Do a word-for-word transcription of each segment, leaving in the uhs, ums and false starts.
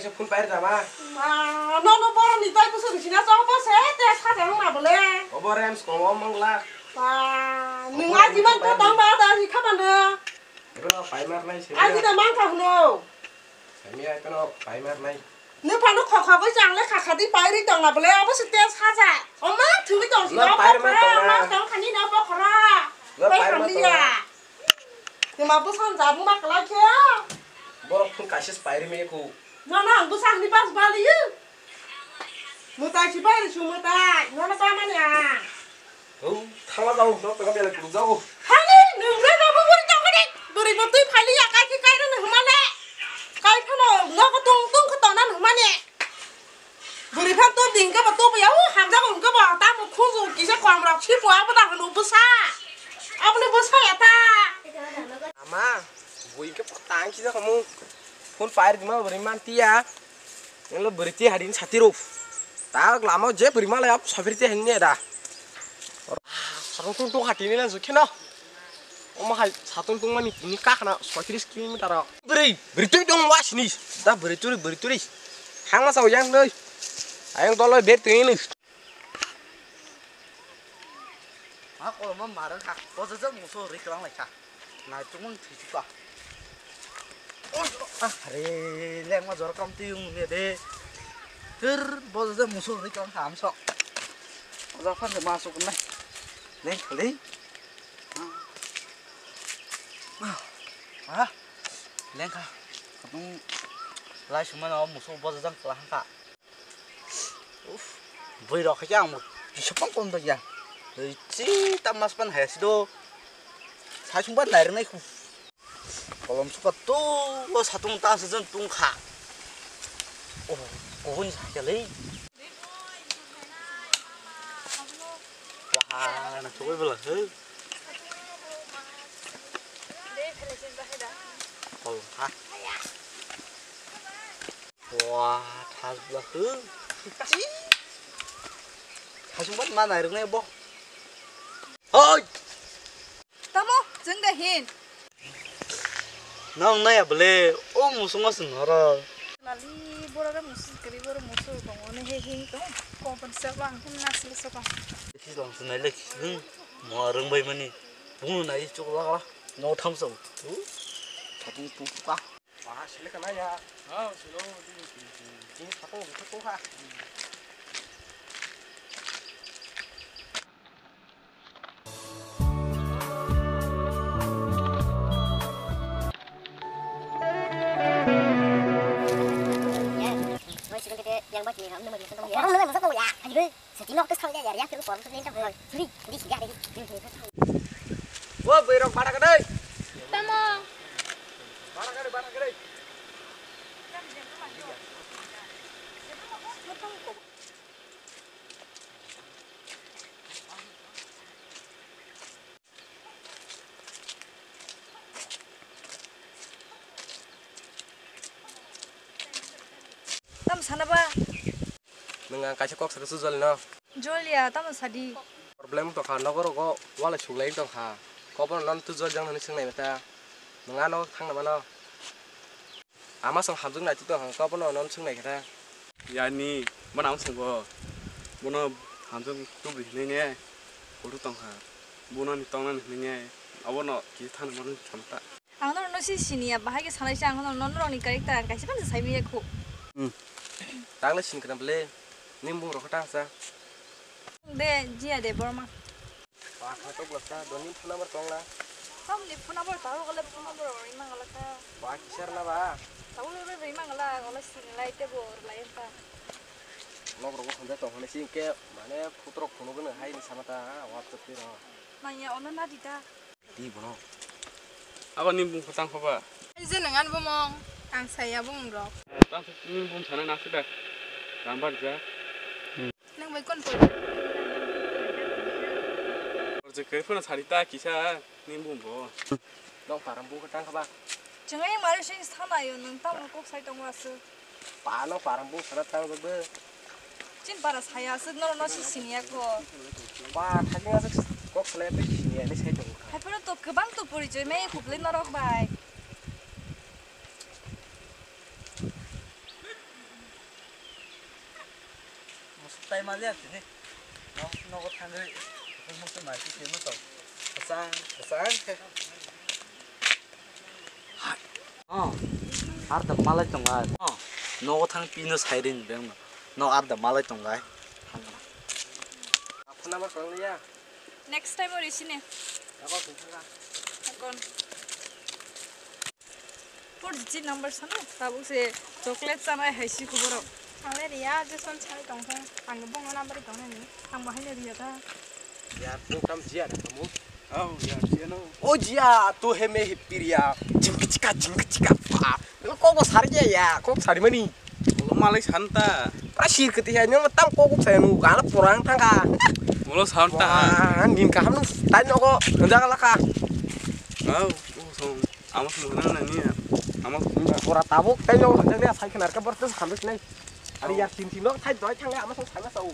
Phone pair jama. Ma, no, no, borok ni tai busu ni sina chong bo se, te sa jang na bole. Obo rems komo mangla. Ma, nung aji man to tang ba da hi kha mano. Ebo no pai mar nai se. Aji da man kha hno. Sami ai kono pai mar nai. Nung phano kho kho goi jang le kha kha di pai ri tong na bole, obo se te sa ja. O ma, thwi tong si no, no, pai mar tong na. Ma tong khani no bo khora. No, pai pai mar tong na. Tuma bwsang jabung ma kwlai khe. Borok phung kaisa se pairi me khu. Nono ang bwsang ni bas bali. Mutai si bai su mutai. Nono pa mani ang. Oh, thala jao, no tengah bela kurung jao. Hani, nung re babu buri tong kani. Buri bo tui phali ya kai ki kai re nung mane. Kai phano no ko tung tung ko tona nung mane. Bwrwi phan to ding khe bo to bo ya, o hamjago hwnkhe bo tamo khunju kisa kom rok si bo abo da hwno bwsa. Aboni bwsa ya ta. Ama, bui khe tang kisa kamo. Phone pair dima bwrwi man tiya. Englo bwrwi ti hadin sati ro. Ta lama je bwrwi malai ap sabir ti hanya da. Sarong tung tung hati ni na jukhe no. Omo hai satung tungmani tini kakhna soitris kilometer o. Bwrwi, bwrwi twi tong wasini. Da bwrwi turi, bwrwi turi. Hangma sao yang noi. Ayang dolo ber twi ni. Ma koloma marang kha. Bojo jang muso ri klang lai kha. Nai tung mang thwi kha. Oi, ah, re, lengma jor kam twi ung ne de. Ter, bojo jang muso ri klang kha amso. Oja phan ma sok nai. Leng khali. Ah, lengkha. Katung lai sumano muso bojajang kla hangka. Uf, bui rok khe ang bisa pang kom dong ya. Chi ta mas pan hai sido. Sai sung ban nai rnai khu. Kolom suka tu lo satung ta sejen tung kha. Oh, kuhun sa ya lei. Wah, na chukui bela he. Kol ha. Wah, thas bela he. Thas bat mana irung ne bo. Hoi. Tamo, chwng da hin. Nang naya bole, o musungo se norok. Lali, borok musu kwrwi, borok musu tongo, ne he hin tong. Company sa bang, hum na sile sa bang. Sislang se nai le, hmm, mo rwng bai mani. Bunu nai chuk la la. No tham sa. Thatung tu ka. Wah, sile kana ya. Oh, silo. Ini satu, itu tuh ha. Yang baca ni, kamu nama dia, kamu ya. Kamu nama dia, kamu ya. Ayo. Sati nok tes thang ya, ya, ya, kiri korom tuh nentang. Suri, di sini ada di. Wo, bui rok bada kadai. Tamo. Bada kadai, bada kadai. Tamo sana ba? Nwng ang kaisa kok sakhe sujoli no. Jolia, tamo sadi? Problem tongkha, nogo rogo walai suklai tongkha. Kobono non tu jol jang nani swngnai bata. Nwng ano thangna mano. Ama song hamjwk nai tongkha, kobono non swngnai khe ta. Yani, bono ang swngo. Bono hamjwk tubri hinwi ne. Kotor tongkha. Bono ni tongnani hinwi ne. Abono kisa thangna mano samta. Ang norokno si siniya, bahai khe sanai se ang norokno norokni character ang kaisa phano sai manya kho. Hmm. Tang le sin kana bole, nini bumung rok khe tang sa. De, Jiya Debbarma. Ba kha tok lak sa, doni phone number tong la. Tamni phone number taro gole phone number ori mang la kha. Ba kisar na ba. Tau le ri mang la, gole sini lai te bo lai ta. Nok rok khonja tong hone si ke mane photo rok phunuk no hai ni sama ta, WhatsApp te ro. Nang ya ono na di ta. Di bono. Abo ni bung khotang khoba. Ai je nang an bumung, ang saya bumung rok. Tang ni bum sana na sida. Rambar ja. Nang bai kon pori? Orje khe phano sari ta kisa ni bum bo. Nong param bung khotang khoba. Chwngai mari sing sana yo nang tamo kok sai tong wasu. Pano param bung sana tang jagde. Chin para saya aswk norokno si siniya kho. Ba thajing aswk kok salai bai siniya ni sai tong kha. Haiphano to kwbang to porichoi mai khublai norok bai. Tai ma liya sini. No, nogo thangwi. Mokto mai sini ma to. Kasang, kasang khe. Oh, arda malai tongai. Oh, nogo thang pino sairin beng no. No arda malai tongai. Phone number kong liya. Next time ori sini. Ako sini thangka. Akon. Four digit number sano, tabuk se chocolate chanai hai si kuborok. Sangle riya, je son sai tong khe, ang bo bongno number tong nani, ang bo haino riya ta. Yar, tong tam jiya da kamu. Oh, yar, jiya no. O jiya, tu he me hi piriya. Jingkichika, jingkichika, pa. Lo kok bo sari ya, ya, kok sari mani. Lo malai santa. Pra sir kete ya, nyo tam kok kok sai nu, gana porang thangka. Lo santa. Wah, nin kaham nu, tai nogo, hanja galaka. Oh, oh, so. Ama sung nang nang ni. Ama sung. Ora tabuk tai no hanja ni sai khanar ka bar tas khamis nai. Ari yar tin tin no thai doi thang ama sung sai ma sau.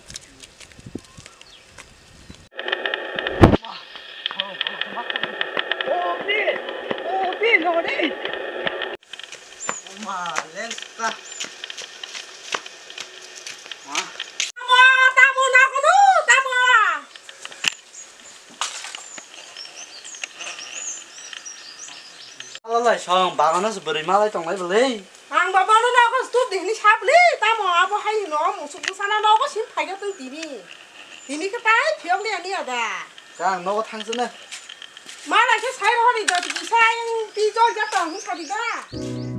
O pi, o pi no dei. Ma lesta. Ma. Tamo, tamo na kono, tamo. Alalai song bagano se bwrwi malai tonglai bwlwi. Ang baba no nogo stop de hini sap le, tamo abo hai no musuk bwsana nogo sim phaiga tong tini. Tini khe tai phiyok le ani ada. Kang nogo thangsa na. Malai khe sai rohori dot kisa yang pi jol ja tong hung sadi da.